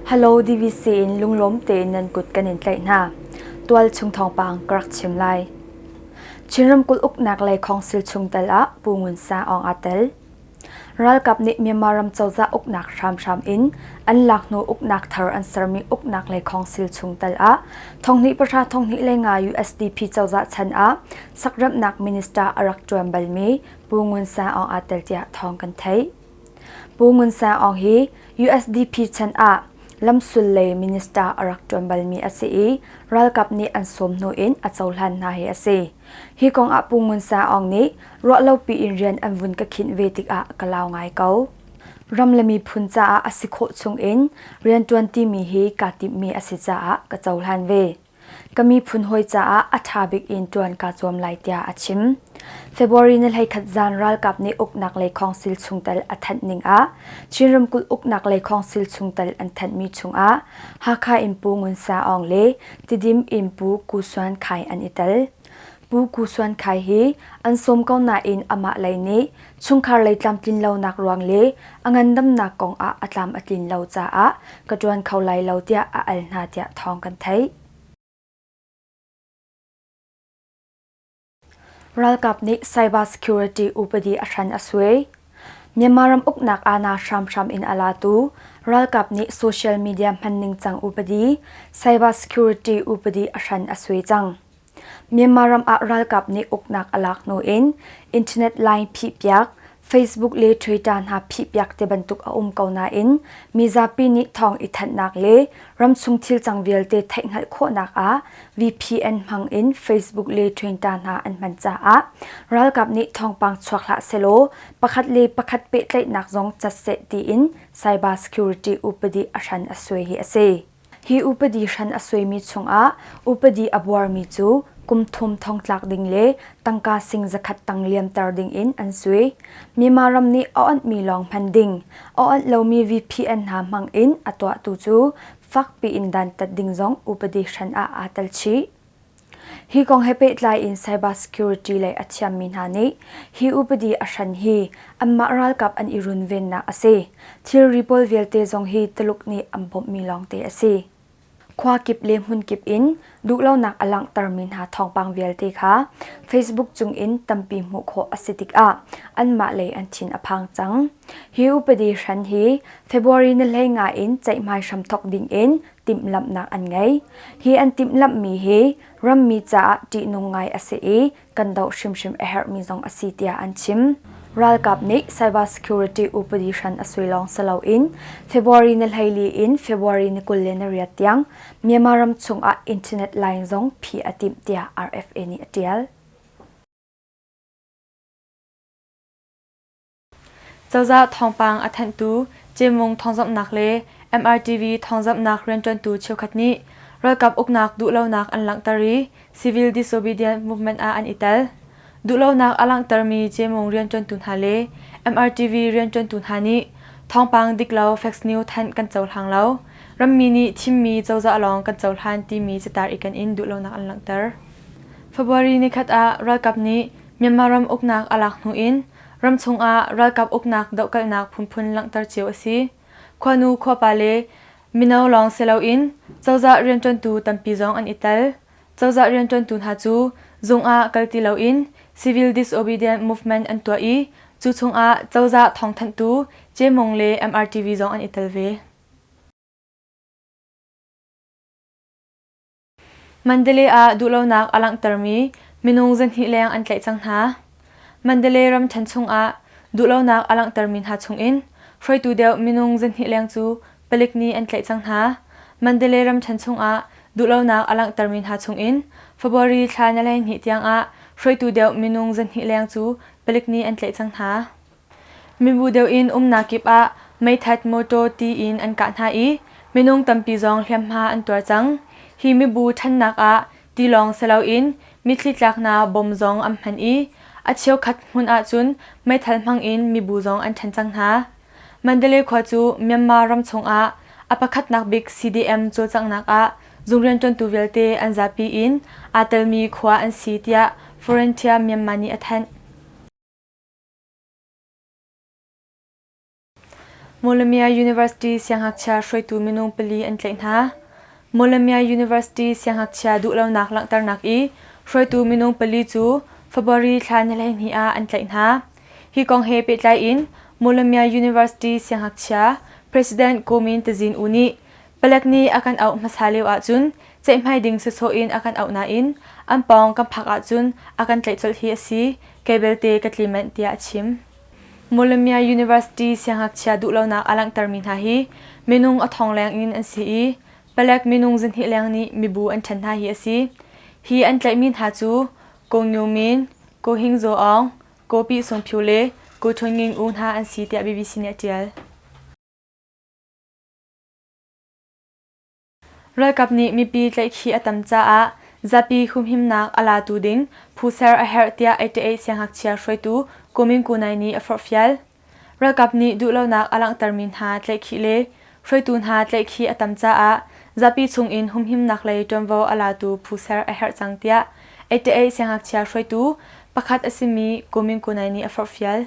Hello DVC in lunglawm tein nan kut kan in tlaih hna. Tual chung thawngpang ka rak chim lai. Chin ramkulh uknak lei khawngsil chungtel ah Pu Ngun Sa Aung aa tel. Ralkap nih Myanmar ram cozah uknak hramhram in an lak hnu uknak thar an sermi uknak lei khawngsil chungtel ah thonghnih pahra thonghnih le nga USDP cozah chan ah sakremhnak minister a rak ṭuan balmi Pu Ngun Sa Aung aa tel tiah thawng kan theih. Pu Ngun Sa Aung hi USDP chan ah lamsul lei minister a rak ṭuan balmi a si i ralkap nih an sawm hnu in a cohlan hna hi a si. Hi kong ah Pu Ngun Sa Aung nih ruahlopi in rian an vun ka khinh ve tikah ka lau ngai ko. Ram le miphun caah a si khawh chung in rianṭuan timi hi kaa timhmi a si caah ka cohlan ve. Ka miphun hawi caah a ṭha bik in ṭuan kaa zuam lai tiah a chim. February ni 11 zan ralkap nih uknak lei khawngsil chungtel a thanh ning ah Chin ramkulh uknak lei khawngsil chungtel an thanhmi chungah Hakha in Pu Ngun Sa Aung le Tidim in Pu Ku Suan Khai an i tel. Pu Ku Suan Khai hi an sawm ko nain amah lei nih chungkhar lei tlamtlin lonak ruang le a ngandamnak kong ah a tlam a tlin lo caah ka ṭuan kho lai lo tiah a al hna tiah thawng kan theih. Ralkap nih cyber security upadi a hran a suai. Myanmar ram uknak aana hramhram in a latu ralkap nih social media hman ningcang upadi, cyber security upadi a hran a suai cang. Myanmar ram ah ralkap nih uknak a lak hnu in internet line phihpiak, Facebook le Twitter hna phihpiak ti bantuk a um ko nain mizapi nih thawng i thanhnak le ramchung thilcang vialte theihhngalh khawhnak ah VPN hmang in Facebook le Twitter hna an hman caah ralkap nih thawngpang chuak hlah selaw pakhat le pakhat pehtlaihnak zong cat seh tiin cyber security upadi a hran a suai hi a si. Hi upadi hran a suaimi chungah upadi a buarmi cu kum thum thongtlak ding le tangka sing zakhat tang liamter ding in an sui. Myanmar ram nih a onhmi lawng hman ding, a onh lomi VPN hna hmang in a tuahtu cu fakpi in dantat ding zong upadi hran ah aa tel chih. Hi kong he pehtlai in cyber security lei a thiammi hna nih hi upadi a hran hi anmah ralkap an i runvennak a si. Thilri pawl vialte zong hi Tuluk nih an bawmhmi lawngte a si. Khua kip le hmun kip in duhlonak a langhtermi hna thawngpang vialte kha Facebook cung in tampi hmuh khawh a si tikah anmah lei an thin a phang cang. Hi upadi hran hi February ni 15 in ceihmai hramthok ding in timhlamhnak an ngei. Hi an timhlamhmi hi rammi caah ṭihnung ngai a si i kan doh hrimhrim a herhmi zong a si tiah an chim. Ralkap nih cyber security upadi hran a sui lawng si loin February ni 14 in February ni 28 tiang Myanmar ram chungah internet line zong phih a timh tiah RFA nih a ṭial. Cozah thawngpang a thanhtu Cemung thawngzamhnak le MRTV thawngzamhnak rianṭuantu cheukhat nih ralkap uknak duhlonak an langhter i civil disobedience movement ah an i tel. Duhlonak a langhtermi Cemung rianṭuantu hna le MRTV rianṭuantu hna nih thawngpang diklo fake news thanh kan cohlang lo. Rammi nih thimmi cozah lawng kan cohlan timi catar i ken in duhlonak an langhter. February nikhat ah ralkap nih Myanmar ram uknak a lak hnu in ramchung ah ralkap uknak dohkalhnak phunphun langhter cio a si. Khuanu khuapa le mino lawng si loin cozah rianṭuantu tampi zong an i tel. Cozah rianṭuantu hna cu zung ah kal ti loin civil disobedient movement an tuah i cu chungah cozah thawngthanhtu Cemung le MRTV zong an i tel ve. Mandalay ah duhlonak a langhtermi minung zahnih leng an tlaih cang hna. Mandalay ramṭhen chungah duhlonak a langhtermi hna chungin hruaitu deuh minung zahnih leng cu palik nih an tlaih cang hna. Mandalay ramṭhen chungah duhlonak a langhtermi hna chungin February thla ni 12 tiangah hruaitu deuh minung zahnih leng cu palik nih an tlaih cang hna. Mibu deuh in umnak kip ah meithat mawṭaw ti in an kah hna i minung tampi zong hliamhma an tuar cang. Hi mibu ṭhannak ah tilawng si loin mitthli tlaknak bom zong an hman i a cheukhat hmun ahcun meithal hmang in mibu zong an ṭhen cang hna. Mandalay khua cu Myanmar ram chungah a pakhatnak bik CDM cawlcanghnak ah zung rianṭuantu vialte an zapi in aa telmi khua an si tiah Frontier Myanmar nih a thanh. Mawlamyine University siangngakchia hruaitu minung pali an tlaih hna. Mawlamyine University siangngakchia duhlonak langhternak i hruaitu minung pali cu February thla ni 12 ah an tlaih hna. Hi kong he pehtlai in Mawlamyine University siangngakchia President Ko Min Tazin U nih palek nih a kan auh hmasa lio ahcun ceihmai ding sawsawh in a kan auh nain an pawng kan phak ahcun a kan tlaih colh hi a si, kei belte ka tli manh tiah a chim. Mawlamyine University siangngakchia duhlonak a langhtermi hna hi minung a thong leng in an si i palek minung zahnih leng nih mibu an ṭhen hna hi a si. Hi an tlaihmi hna cu Ko Nyo Min, Ko Hing Zaw Aung, Ko Pi Sung Phyu le Ko Htun Nging U hna an si tiah BBC nih a ṭial. Ralkap nih mipi tlaihkhih a tam caah zapi humhimnak a latu ding phu ser a herh tiah 88 siangngakchia hruaitu Ko Min Ko Nai nih a forhfial. Ralkap nih duhlonak a langhtermi hna tlaihkhih le hruaitu hna tlaihkhih a tam caah zapi chungin humhimnak lei ṭuanvo a latu phu ser a herh cang tiah 88 siangngakchia hruaitu pakhat a simi Ko Min Ko Nai nih a forhfial.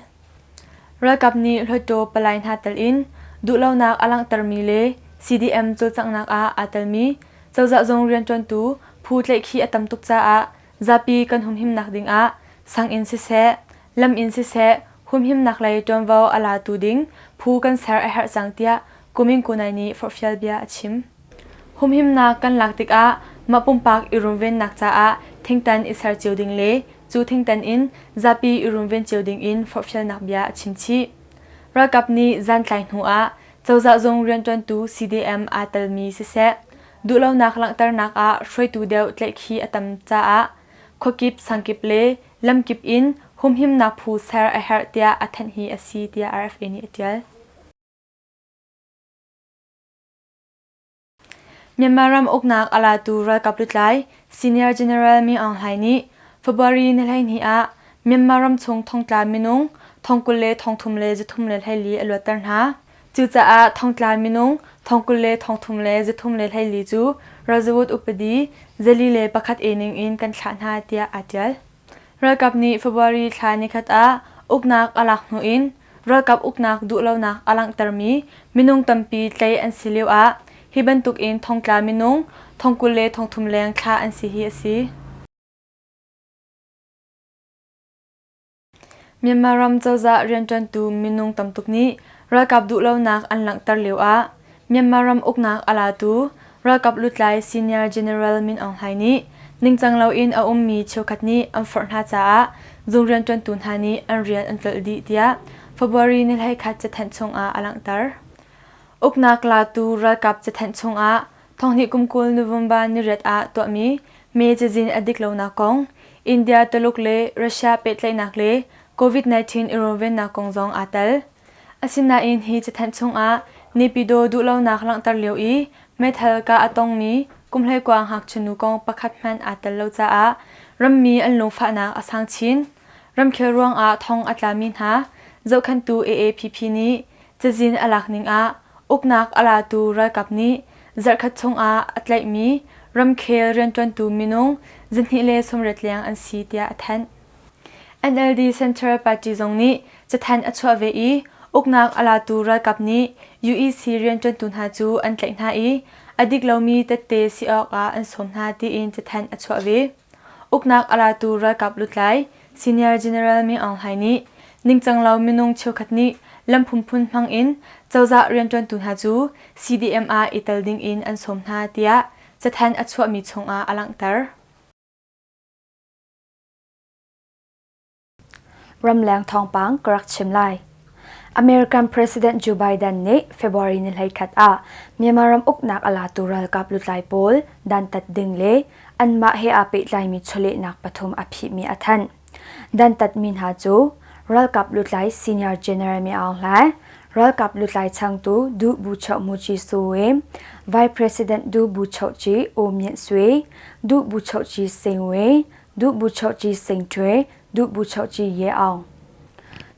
Ralkap nih Hluttaw palai hna tel in duhlonak a langhtermi le CDM cawlcanghnak ah aa telmi cozah zung rianṭuantu phu tlaihkhih a tam tuk caah zapi kan humhimnak ding ah sang in siseh, lam in siseh humhimnak lei ṭuanvo a latu ding phu kan ser a herh cang tiah Ko Min Ko Nai nih forhfial bia a chim. Humhimnak kan lak tikah mah pumpak i runvennak caah thingtan i ser cio ding le cu thingtan in zapi i runven cio ding in forhfialnak bia a chim chih. Ralkap nih zantlai hnu ah cozah zung rianṭuantu CDM aa telmi siseh, duhlonak langhternak ah hruaitu deuh tlaihkhih a tam caah khuakip sangkip le lamkip in humhimnak phu ser a herh tiah a thanh hi a si tiah RFA nih a ṭial. Myanmar ram uknak a latu ralkap lutlai Senior General Min Aung Hlaing nih February ni 12 ah Myanmar ramchung thongtla minung thongkul le thongthum le zathum le hleili a luatter hna. Cucaah thongtla minung thongkul le thongthum le zathum le hleili cu Razawut upadi zali le pakhat e ning in kan thlah hna tiah aa ṭial. Ralkap nih February thla nikhat ah uknak a lak hnu in ralkap uknak duhlonak a langhtermi minung tampi tlaih an si lio ah hi bantuk in thongtla minung thongkul le thongthum leng thlah an si hi a si. Myanmar ram cozah rianṭuantu minung tamtuk nih ralkap duhlonak an langhter lio ah Myanmar ram uknak a latu ralkap lutlai Senior General Min Aung Hlaing nih ningcang loin a ummi cheukhat nih an forh hna caah zung rianṭuantu hna nih an rian an tlolh dih tiah February ni 21 cathanh chungah a langhter. Uknak latu ralkap cathanh chungah thonghnih kum 20 November ni riat ah tuahmi mee cazin a dik lonak kong, India, Tuluk le Russia pehtlaihnak le COVID-19 i runvennak kong zong aa tel. Asinain hi cathanh chungah Naypyidaw duhlonak langhter lio i meithal kah a tongmi kum hleikua ngakchia nu kong pakhat hmanh aa tel lo caah rammi an lungfahnak a sang chin. Ramkhel ruangah thong a tlami hna zohkhenhtu AAPP nih cazin a lak ning ah uknak a latu ralkap nih zarhkhat chungah a tlaihmi ramkhel rianṭuantu minung 290 leng an si tiah a thanh. NLD Central Party zong nih cathanh a chuah ve i uknak a latu ralkap nih UEC rianṭuantu hna cu an tlaih hna i a dik lomi tette si awkah an sawm hna tiin cathanh a chuah ve. Uknak a latu ralkap lutlai Senior General Min Aung Hlaing nih ningcang lo minung cheukhat nih lam phunphun hmang in cozah rianṭuantu hna cu CDM ah i tel ding in an sawm hna tiah cathanh a chuahmi chungah a langhter. Ramleng thawngpang ka rak chim lai. American President Joe Biden nih February ni 11 ah Myanmar ram uknak a latu ralkap lutlai pawl dantat ding le anmah he aa pehtlaimi chawlehnak pathum a phihmi a thanh. Dantatmi hna cu ralkap lutlai Senior General Mi Aung Hlaing, ralkap lutlai changtu Du Bu Choh Mu Ci Sue, Vice President Du Bu Choh Ci U Myint Swe, Du Bu Choh Ci Sing Wei, Du Bu Choh Ci Sing Htwe, Du Bu Choh Ci Ye Aung.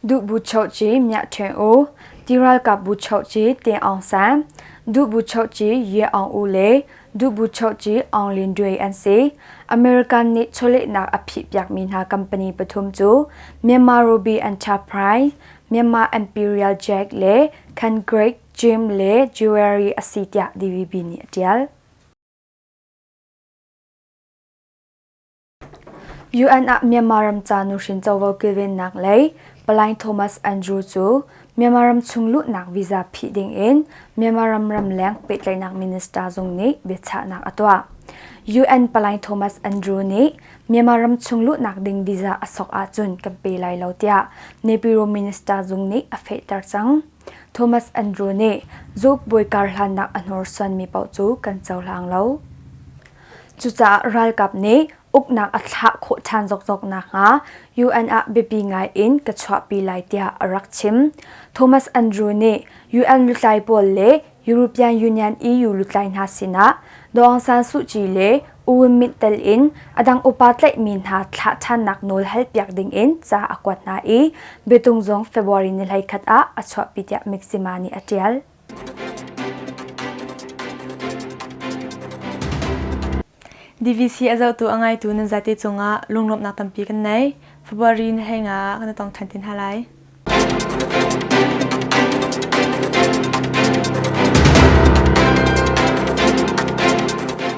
Du Bu Choh Ci Myat Htwe U, Ti ralkap Bu Choh Ci Tin Aung San, Du Bu Choh Ci Ye Aung U le Du Bu Choh Ci Aung Lin Dwe an si. American nih chawlehnak a phihpiakmi hna company pathum cu Myanmar Ruby Enterprise, Myanmar Imperial Jack le Kangreik Gym le Jewelry a si tiah DVB nih a ṭial. UN ah Myanmar ram ca nuhrin covo kilvennak lei Palai Thomas Andrew cu Myanmar ram chung luhnak visa phih ding in Myanmar ram ramleng pehtlaihnak minister zung nih biachahnak a tuah. UN Palai Thomas Andrew nih Myanmar ram chung luhnak ding visa a sok ahcun kan pe lai lo tiah Naypyidaw minister zung nih a fehter cang. Thomas Andrew nih zuk bawi karhlannak a hnorsuanmi paoh cu kan cohlang lo. Cucaah ralkap nih uknak a thlah khawh ṭhan zokzok nakhnga UN ah biapi ngai in ka chuahpi lai tiah a rak chim. Thomas Andrew nih UN lutlai pawl le European Union EU lutlai hna sinah Daw Aung San Suu Kyi le U Win Myint tel in a dang upa tlaihmi hna thlah ṭhannak nawl halpiak dingin ca a kuat hna i biatung zong February ni 21 ah a chuahpi tiah Mizzima nih a ṭial. DVC a zohtu a ngaitu nan zate cungah lunglawmhnak tampi kan nei. February ni 15 ah kan i tong ṭhan te hna lai.